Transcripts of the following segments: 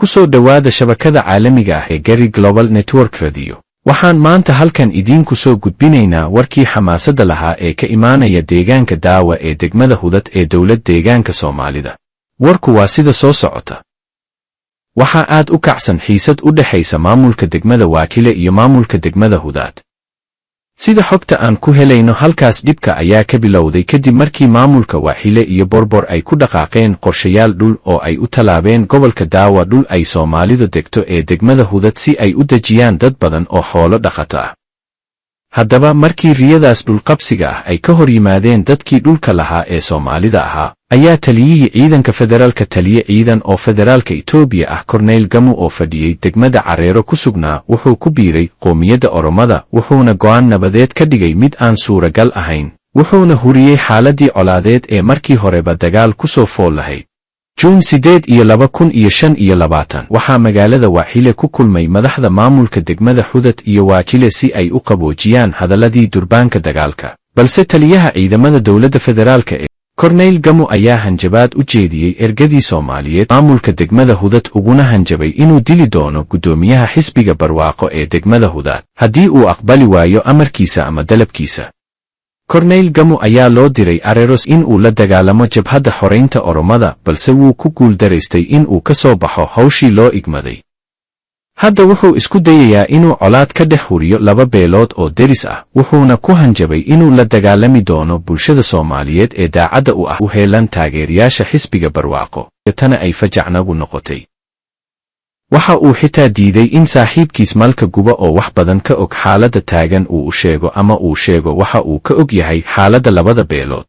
Ku soo dhowaada shabakada caalamiga ah ee Gary Global Network Radio. Waxaan maanta halkan idiinku soo gudbinaynaa warkii xamaasadda lahaa ee ka imaanaya deegaanka Daawa ee degmada Hudad ee dowlad deegaanka Soomaalida. Warku waa sida soo socota. Waxaa aad u kacsan xiisad u dhexaysa maamulka degmada Waakile iyo maamulka degmada Hudaad. Sida xogta aan ku helayno, halkaas dhibka ayaa ka bilowday kadib markii maamulka Waaxile iyo Borbor ay ku dhaqaaqeen qorshayaal dhul oo ay u tallaabeen gobolka Daawa, dhul ay Soomaalidu degto ee degmada Hudad, si ay u dejiyaan dad badan oo xoolo dhaqato ah. Haddaba markii riyadaas dhulqabsiga ah ay ka hor yimaadeen dadkii dhulka lahaa ee Soomaalida ahaa, ayaa taliyihii ciidanka federaalka, taliye ciidan oo federaalka Itoobiya ah, Korneyl Gamu, oo fadhiyey degmada Careero ku sugnaa, wuxuu ku biiray qoomiyadda Oromada, wuxuuna go'aan nabadeed ka dhigay mid aan suuragal ahayn, wuxuuna huriyey xaaladdii colaadeed ee markii horeba dagaal ku soo fool lahayd. Juun 8 iyo 2025 waxaa magaalada Waaxile ku kulmay madaxda maamulka degmada Xudad iyo Waajile si ay u qaboojiyaan hadalladii durbaanka dagaalka, balse taliyaha ciidamada dowladda federaalka ee Korneyl Gamu ayaa hanjabaad u jeediyey ergadii Soomaaliyeed maamulka degmada Hudad, uguna hanjabay inuu dili doono guddoomiyaha xisbiga Barwaaqo ee degmada Hudaad haddii uu aqbali waayo amarkiisa ama dalabkiisa. Korneyl Gamu ayaa loo diray Areros in uu la dagaalamo jabhadda xoraynta Oromada, balse wuu ku guuldaraystay in uu ka soo baxo hawshii loo igmaday. Hadda wuxuu isku dayayaa inuu colaad ka dhex huriyo laba beelood oo deris ah, wuxuuna ku hanjabay inuu la dagaalami doono bulshada Soomaaliyeed ee daacadda u ah u heelan taageerayaasha xisbiga Barwaaqo. Tana ay fajacnagu noqotay. Waxa uu xitaa diiday in saaxiibkiis Malka Guba, oo wax badan ka og xaaladda taagan, uu u sheego ama uu sheego waxa uu ka og yahay xaaladda labada beelood.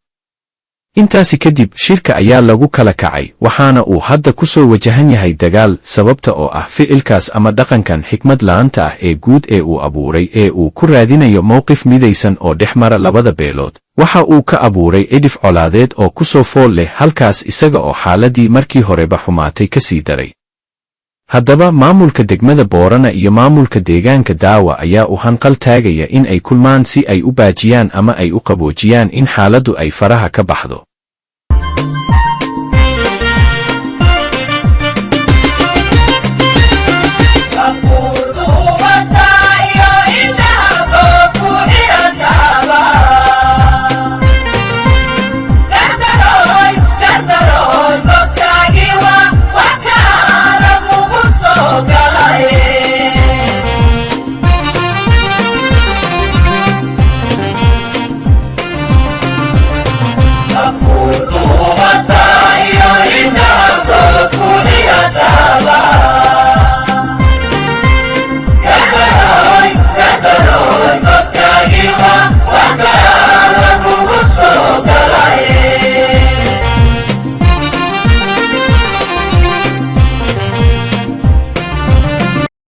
Intaasi kadib shirka ayaa lagu kala kacay, waxaana uu hadda ku soo wajahan yahay dagaal, sababta oo ah ficilkaas ama dhaqankan xikmad la'aanta ah ee guud ee uu abuuray ee uu ku raadinayo mowqif midaysan oo dhex mara labada beelood, waxa uu ka abuuray cidhif colaadeed oo ku soo fool leh halkaas, isaga oo xaaladii markii horeba xumaatay ka sii daray. Haddaba maamulka degmada Boorana iyo maamulka deegaanka Daawa ayaa u hanqal taagaya in ay kulmaan si ay u baajiyaan ama ay u qaboojiyaan in xaaladdu ay faraha ka baxdo.